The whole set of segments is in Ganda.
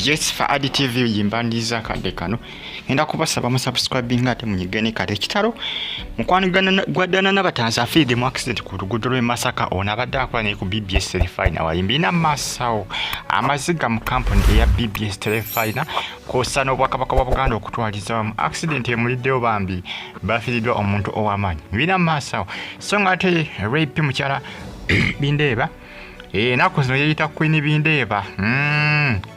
Yes, Faadi TV yimbandiza akadde kano. Ngenda kubasaba mu subscribing ate munyige ne kale ekitalo. Mukwano gwa Dana Nabatanzi afiiridde mu accident ku luguudo lw'e Masaka. Ono abadde akola naye ku BBS Terefayina wayimbina masawo amaziga mu kampuni eya BBS Terefayina kwossa n'Obwakabaka bwa Buganda okutwaliza wamu. Accident emuliddewo bambi bafiiriddwa omuntu ow'amaanyi. Mbina maaso awo. So nga ate Ray P mukyala Bindeeba enaku zino yeyita Queen Bindeeba.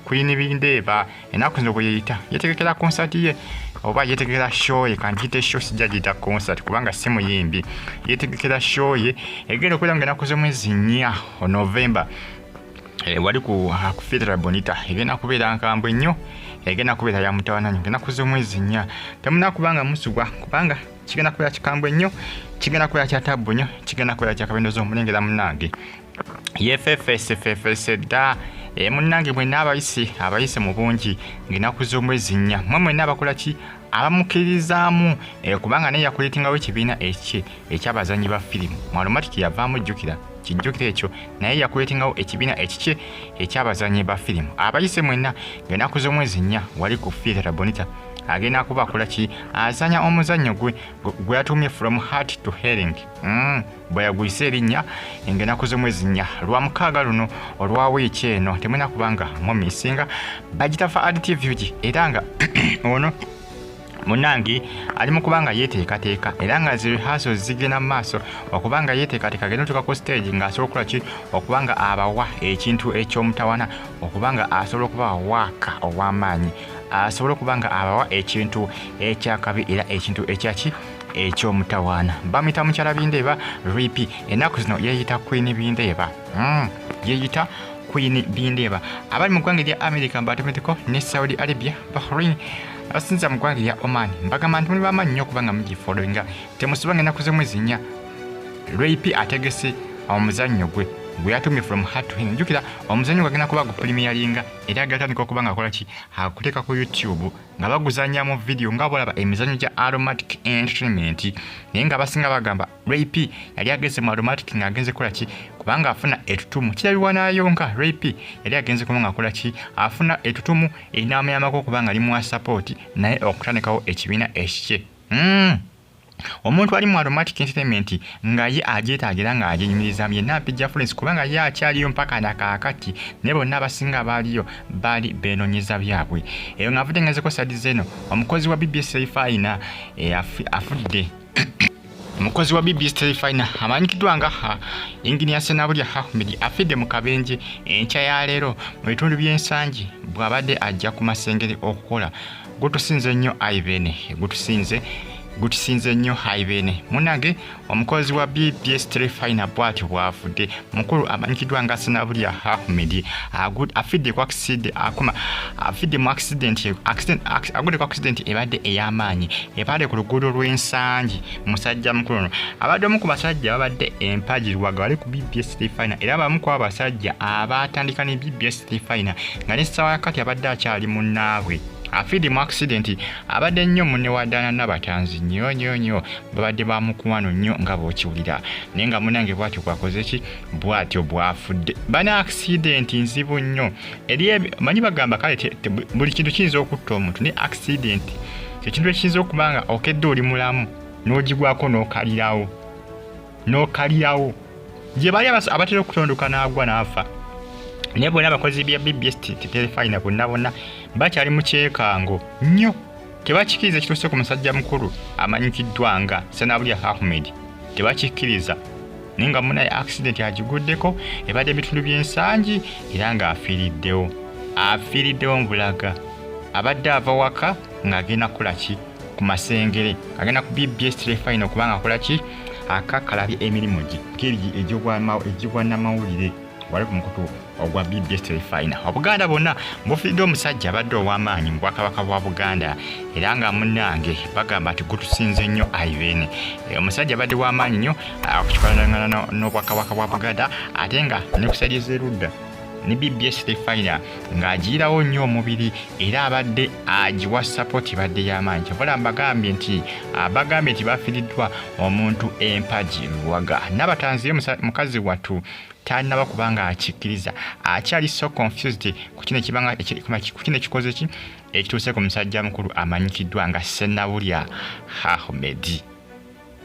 Queen Bindeeba enaku zino bwe yeyita yetegekera concert ye oba yetegekera show ye, kangiyite show, sijja giyita concert kubanga si muyimbi. Yetegekera show ye egenda okubeera nga enaku z'omwezi 4 November wali ku Theatre Bonita. Egenda kubeera nkambwe nnyo, egenda kubeera ya mutawana nnyo. Enaku z'omwezi 4 temulina kubanga musubwa, kubanga kigenda kubeera kikambwe nnyo, kigenda kubeera kya tabbu nnyo, kigenda kubeera kya kabendoza omulengera. Munnange yefefese dda. Munnange mwenna abayise mu bungi ng'ennaku z'omwezi 4, mwe mwenna abakola ki abamukkiririzaamu, kubanga naye yakuleetingawo ekibiina ekye eky'abazannyi ba firimu mu Aromatic yavaamu. Jjukira, kijjukira ekyo, naye yakuleetingawo ekibiina ekikye eky'abazannyi ba firimu. Abayise mwenna ng'ennaku z'omwezi 4 wali ku Theatre Bonita, agenda kuba akola ki, azanya omuzannyo gwe gwe yatumye From Heart to Healing, bwe yaguyise erinnya, ng'ennaku z'omwezi 4 lwa mukaaga luno olwa wiiki eno. Temulina kubanga mumisinga. Bagita Faad TV gi, era nga ono munnange ali mu kubanga yeeteekateeka, era nga zi rehearsals zigenda mu maaso okubanga yeeteekateeka agenda otuuka ku stage ng'asobola okukola ki, okubanga abawa ekintu eky'omutawana, okubanga asobola okubawa waaka ow'amaanyi, asobola okuba nga abawa ekintu ekyakabi era ekintu ekyaki ekyomutawaana. Bamuyita mukyala Bindeeba Ripi, ennaku zino yeeyita Queen Bindeeba. Yeeyita Queen Bindeeba. Abali mu ggwanga erya America mbatometeko ne Saudi Arabia, Bahrain, abasinza mu ggwanga erya Oman, mbagamba nti muli bamaanyi nnyo okuba nga mugifollowinga. Temusubanga ennaku z'omwezi 4 Ray P ategese omuzannyo gwe gwe yatumye From Heart to Healing. Jjukira omuzannyo gwagenda kuba gupremieringa era gatandika okuba nga akola ki, akuteeka ku YouTube nga baguzanya mu video nga bolaba emizannyo gya Aromatic Entertainment. Naye nga abasinga bagamba Ray P yali agenze mu Aromatic ng'agenze kukola ki, kubanga afuna etutumu kirabibwa n'ayonka. Ray P yali agenze kuba nga akola ki, afuna etutumu erinaamuyambako okuba nga limuwa support naye okutandikawo ekibiina ekikye. Omuntu ali mu Aromatic Entertainment nga ye agyetaagira nga agyenyumirizamu yenna Mpijja Florence, kubanga ye akyaliyo mpaka nakaakati, naye bonna abasinga abaaliyo baali beenonyeza byabwe. Eyo nga nvudde ngezeko side zeno, omukozi wa BBS Terefayina afudde. Omukozi wa BBS Terefayina amanyikiddwa nga Engineer Senabulya Ahmed afidde mu kabenje enkya ya leero mu bitundu by'Ensangi bw'abadde ajja ku Masengere okukola. Gutusinze nnyo aibene, gutusinze, gutusinze nnyo aibene. Munange omukozi wa BBS Terefayina bw'atyo bw'afudde. Mukulu amanyikiddwa nga Senabulya Ahmed afidde ku accident, akuma afidde mu accident, accident, agudde ku accident ebadde ey'amaanyi ebadde ku luguudo lw'Ensangi. Musajja mukulu ono abadde omu ku basajja babadde empagi lwaga bali ku BBS Terefayina, era bamu ku abasajja abatandika ne BBS Terefayina nga n'essaawa yakati abadde akyali munnaabwe. Afidde mu accident. Abadde nnyo munne wa Dana Nabatanzi nnyo nnyo nnyo, babadde ba mukwano nnyo nga bw'okiwulira, naye nga munange bw'atyo bwakoze ki, bw'atyo bw'afudde. Bana accident nzibu nnyo eri manyi bagamba kale buli kintu kiyinza okutta omuntu, naye accident ekintu ekiyinza okuba nga okedde oli mulamu n'ogigwako n'okalirawo, n'okalirawo. Gye bali abatera okutondoka n'agwa n'afa, naye bonna abakozi bya BBS Terefayina bonna bonna bakyali mu kyekango nnyo, tebakikkiriza ekituuse ku musajja mukulu amanyikiddwa nga Senabulya Ahmed, tebakikkiriza. Naye nga munaye accident agiguddeko ebadde ebitundu by'Ensangi era ng'afiiriddewo, afiiriddewo mu bulaga. Abadde ava waka ng'agenda kukola ki ku Masengere, agenda ku BBS Terefayina okubanga akola ki, akakkalabya emirimu gye geri egy'obwannamawulire wali ku mukutu ogwa BBS Terefayina. Obuganda bwonna bufiiridde omusajja abadde ow'amaanyi mu Bwakabaka bwa Buganda, era nga munnange bagamba nti gutusinze nnyo aibene. Omusajja abadde w'amaanyi nnyo okukikolagana n'Obwakabaka bwa Buganda, ate nga ne ku side z'erudda ne BBS Refiner ng'agiyirawo nnyo omubiri era abadde agiwa sapoti badde y'amaanyi. Kyovola mbagambye nti bagambye nti bafiiriddwa omuntu empagi luwaga n'abatanzi ye mukazi wattu tannaba kuba nga akikkiriza, akyali so confused ku kino ekibanga ku kino ekikoze ki ekituuse ku musajja mukulu amanyikiddwa nga Ssenabulya Ahmed.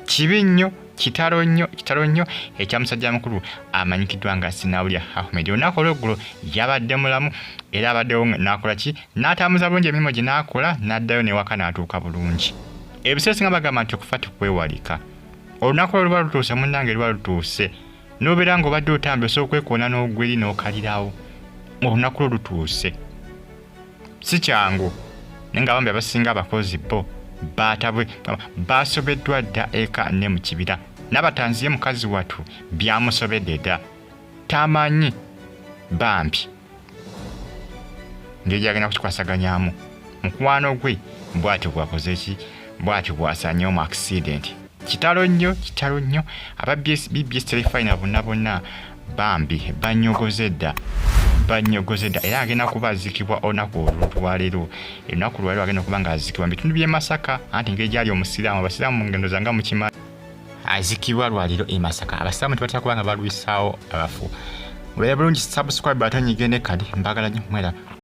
Kibi nnyo, kitalo nnyo, kitalo nnyo ekya musajja mukulu amanyikiddwa nga Ssenabulya Ahmed. Olunaku olweggulo yabadde mulamu era abaddewo n'akola ki, n'atambuza bulungi emirimu gye n'akola n'addayo n'ewaka n'atuuka bulungi. Ebiseera singa bagamba nti okufa tekwewalika, olunaku lwe luba lutuuse munnange, luba lutuuse. N'obeera ng'obadde otambula osobola okwekoona n'ogwa eri n'okalirawo. Olunaku lwo lutuuse, si kyangu. Naye nga bambi abasinga abakozi bo baatabwe baasobeddwa dda eka ne mu kibira. N'abatanzi ye mukazi wattu byamusobedde dda, tamanyi bambi ngeri gyagenda kukikwasaganyamu mukwano gwe. Bw'atyo bwakoze ki, bw'atyo bw'asaanyewo mu accident. Kitalo nnyo, kitalo nnyo. Aba BBS Terefayina bonna bonna bambi banyogoze dda, banyogoze dda. Era agenda kuba aziikibwa olunaku olwaleero, olunaku lwaleero agenda kuba nga aziikibwa mu bitundu by'e Masaka, anti ngeri gyali omusiraamu, abasiraamu mu ngendo zanga mukimanyi, aziikibwa lwaleero e Masaka. Abasiraamu tebatera kuba nga balwisaawo abafu. Mubeere bulungi, subscribe ate onyige ne kadi. Mbagala nnyo mwera.